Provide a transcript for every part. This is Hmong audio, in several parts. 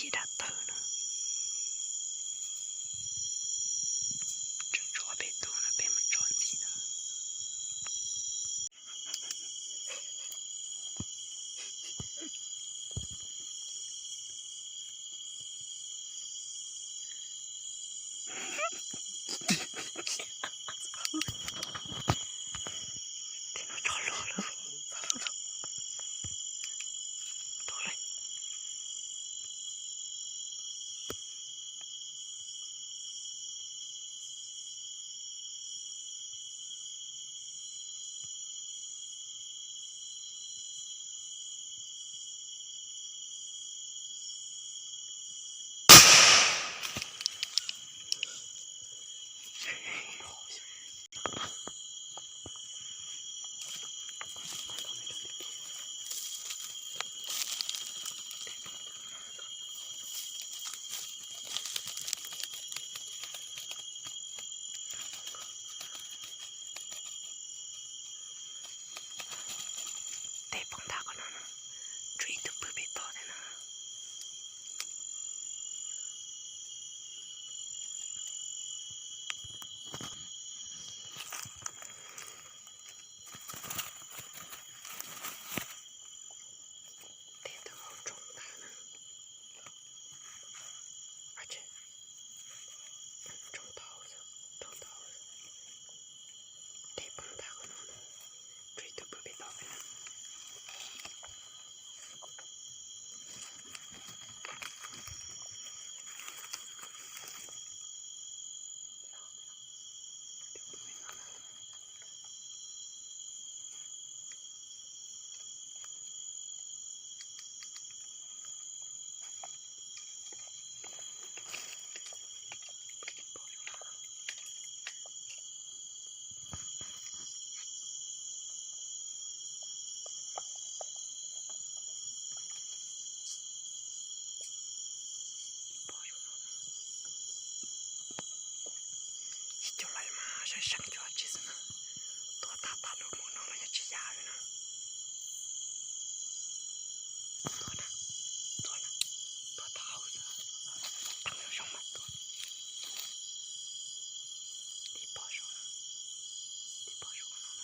Ib dab tawg no. Tseem tshuav peb tug no, peb mus tso ntxiv no. Tej poob ntag qhov no, tshuav ib tug pw pem toj thiab na. Tej tug hauv tsoo ntag na. Tsoo tau, tsoo tau. Tej poob ntag qhov no, tshuav ib tug pw pem toj thiab na. Ib co lawm mas saib seev cov tsi xwb na. Tuaj tag tag lub mus no los yog tsis ya li na. Tuaj na, tuaj na, tuaj tau xwb. Tau zoo mas tuaj. Tib pob zoo na, tib pob zoo no na.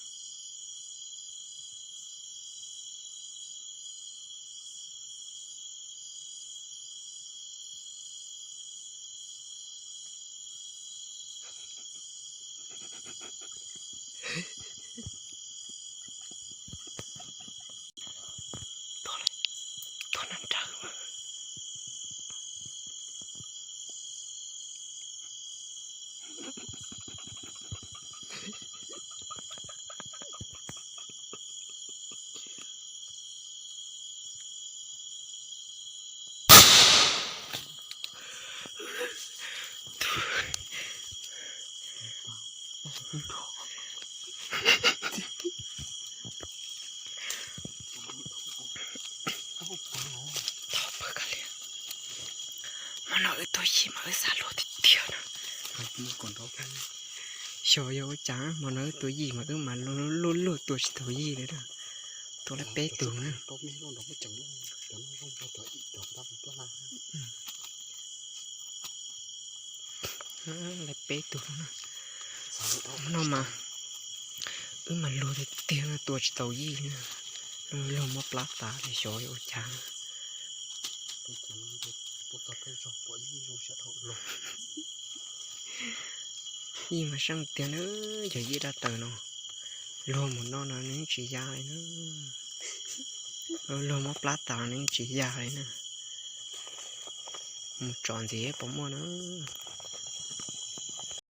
Tuag na nrawg. Hmo no wb tuag yim mas wb xav luag tiag tiag na. Xyov yog ua cas hmo no wb tuag yim mas wb mas luag luag tua tsis tau yij li na. Tua lawm peb tug na. Lawm peb tug na. No mas wb mas luag tiag tiag no tua tsis tau yij na. Luag mob plab tas li xyov yog ua cas. Yij mas seej tiag na, yog yij dab taws no. Luag mus no no nws tsis ya li na. Luag mob plab tas nws tsis ya li na. Mus tsom ntxiv puas muaj na.